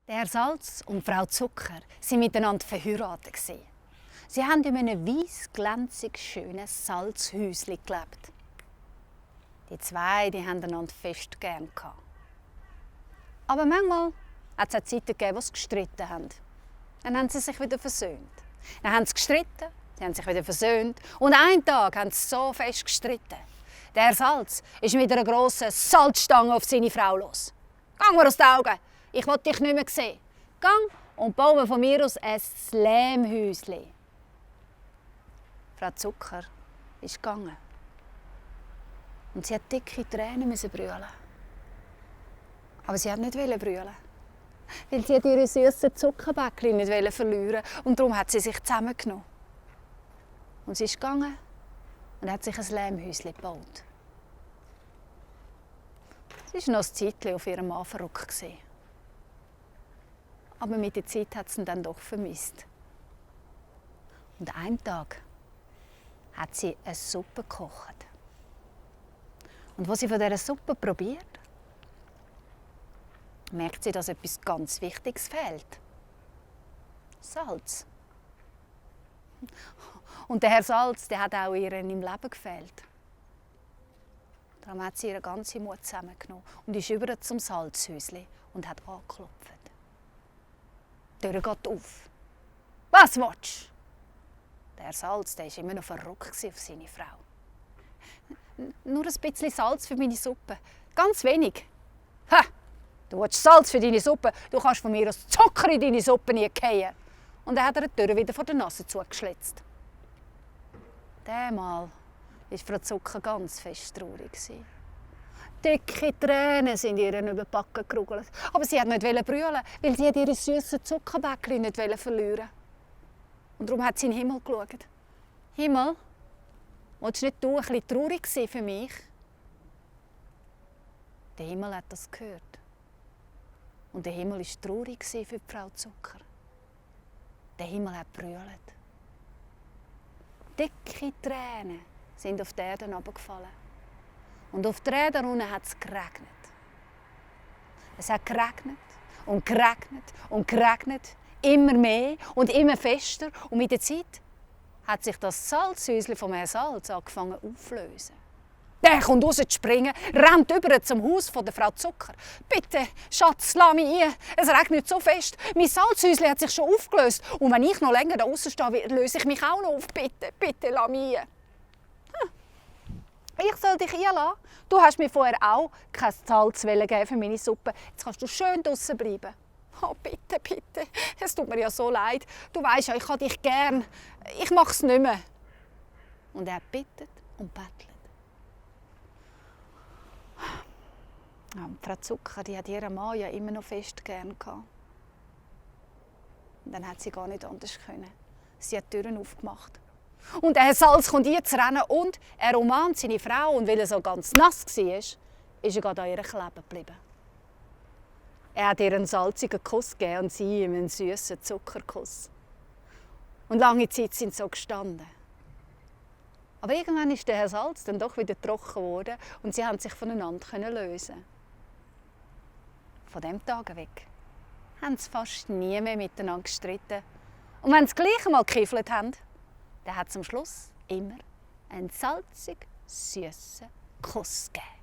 Der Herr Salz und Frau Zucker waren miteinander verheiratet. Sie haben in einem weiss, glänzig schönen Salzhäuschen gelebt. Die zwei haben einander fest gern gehabt. Aber manchmal hat es auch Zeiten gegeben, wo sie gestritten haben. Dann haben sie sich wieder versöhnt. Dann haben sie gestritten, sie haben sich wieder versöhnt. Und einen Tag haben sie so fest gestritten. Der Herr Salz ist mit einer grossen Salzstange auf seine Frau los. «Gang mir aus den Augen! Ich will dich nicht mehr sehen. Gang und bau mir von mir aus ein Slämhäuschen.» Frau Zucker ist gegangen. Und sie hat dicke Tränen brüllen. Aber sie wollte nicht brüllen. Weil sie ihre süßen Zuckerbäckchen nicht verlieren wollte. Und darum hat sie sich zusammengenommen. Und sie ist gegangen und hat sich ein Lehmhäuschen gebaut. Sie war noch ein Zeitchen auf ihrem Mann verrückt. Aber mit der Zeit hat sie ihn dann doch vermisst. Und einen Tag hat sie eine Suppe gekocht. Und als sie von dieser Suppe probiert, merkt sie, dass etwas ganz Wichtiges fehlt. Salz. Und der Herr Salz, der hat auch ihr im Leben gefehlt. Darum hat sie ihren ganzen Mut zusammengenommen und ist über zum Salzhäuschen und hat angeklopft. Die Tür geht auf. «Was willst du?» Der Herr Salz war immer noch verrückt auf seine Frau. «Nur ein bisschen Salz für meine Suppe. Ganz wenig.» «Ha! Du willst Salz für deine Suppe? Du kannst von mir aus Zucker in deine Suppe nie fallen.» Und er hat ihr die Tür wieder vor der Nase zugeschlitzt. Diesmal war Frau Zucker ganz fest traurig. Dicke Tränen sind ihr über die Backen gerugelt. Aber sie wollte nicht brüllen, weil sie ihre süßen Zuckerbäckchen nicht verlieren. Und darum hat sie in den Himmel geschaut. «Himmel, willst du nicht du ein bisschen traurig sein für mich?» Der Himmel hat das gehört. Und der Himmel war traurig für die Frau Zucker. Der Himmel hat brüllt. Dicke Tränen sind auf die Erde herabgefallen. Und auf der Erde unten hat es geregnet. Es hat geregnet und geregnet und geregnet. Immer mehr und immer fester. Und mit der Zeit hat sich das Salzhäuschen vom Herrn Salz angefangen aufzulösen. Der kommt raus zu springen, rennt über zum Haus von der Frau Zucker. «Bitte, Schatz, lass mich rein. Es regnet so fest. Mein Salzhäuschen hat sich schon aufgelöst. Und wenn ich noch länger da draussen stehe, löse ich mich auch noch auf. Bitte, bitte, lass mich rein.» «Ich soll dich reinlassen? Du hast mir vorher auch kein Salz geben für meine Suppe. Jetzt kannst du schön draussen bleiben.» «Oh, bitte, bitte. Es tut mir ja so leid. Du weisst ja, ich habe dich gern. Ich mache es nicht mehr.» Und er bittet und bettelt. Ja, Frau Zucker, die hat ihren Mann ja immer noch fest gern gehabt. Und dann hat sie gar nicht anders können. Sie hat die Türen aufgemacht. Und der Herr Salz kommt ihr zu rennen und er umarmt seine Frau. Und weil er so ganz nass war, ist er gerade an ihr kleben geblieben. Er hat ihr einen salzigen Kuss gegeben und sie ihm einen süßen Zuckerkuss. Und lange Zeit sind sie so gestanden. Aber irgendwann ist der Herr Salz dann doch wieder trocken geworden und sie haben sich voneinander lösen. Von diesem Tag weg haben sie fast nie mehr miteinander gestritten. Und wenn sie gleich einmal gekiffelt haben, dann hat es am Schluss immer einen salzig süßen Kuss gegeben.